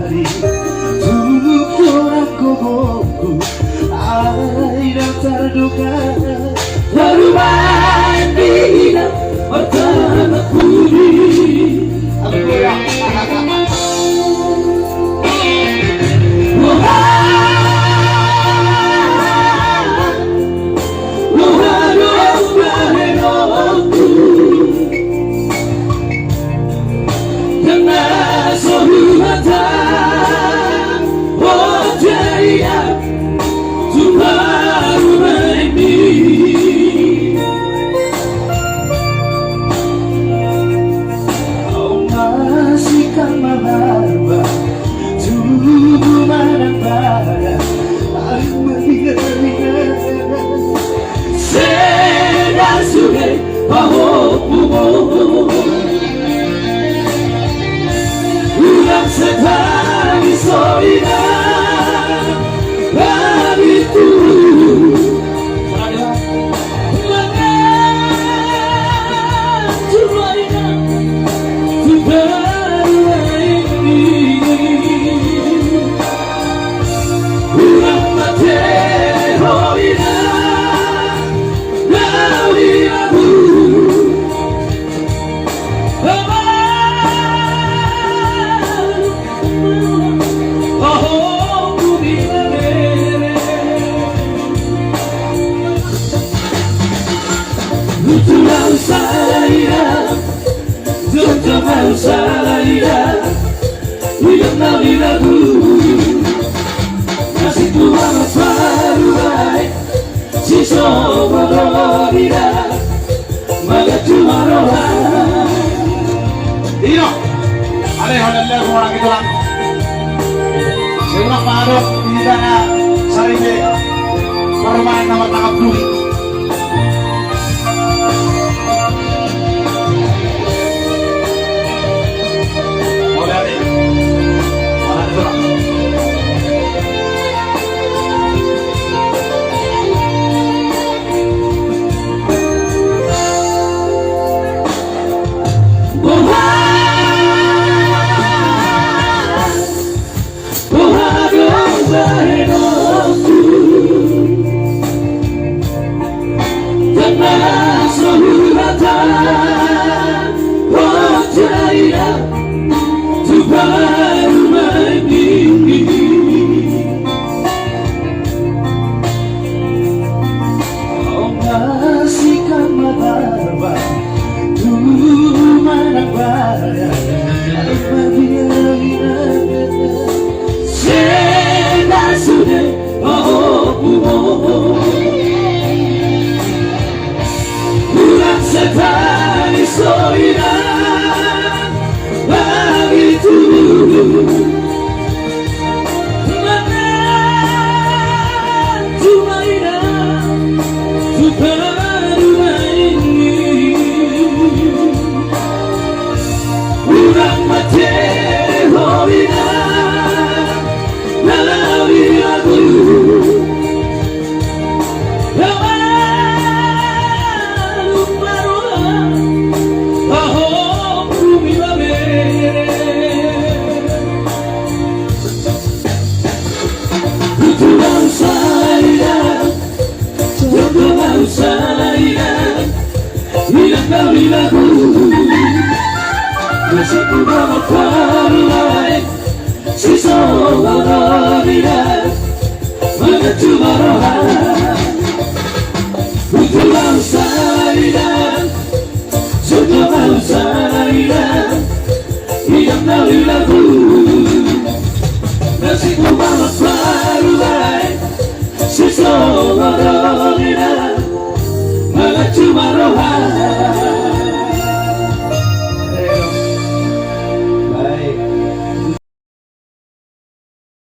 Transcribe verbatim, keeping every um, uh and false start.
Tung torang gogoku, ai dang tarduga. Parumaen di ina, martama pudi. Aku goyang. Wah, wah, domba henokku. Karna so huhata, o, jadi ia, tu parumaenmi. Au masihkan ma barba, tubu manang badan, au mabiar-biar. Senda sude pahompu. Ulang setani soina. Babi tu. Mangan tu baina. Tu baina ini. Ulang mate hoina. Inang na nilagu, nasib tu anak baru ai, si sobo do ida, mangan tu ma roha. Ino, ale, holan lagu orang itu lang. Seorang parok, ida na saribe, parumaen nama tangkap dulu. Senda sude pahompu. Ulang setani soina. Babi tu. Mangan tu baina. Tu parumaenmi. Ulang mate hoina. Na nilagu. Si sobo do ida, mangan tu ma roha. Utulang salida, soto mau salida, inang na nilagu.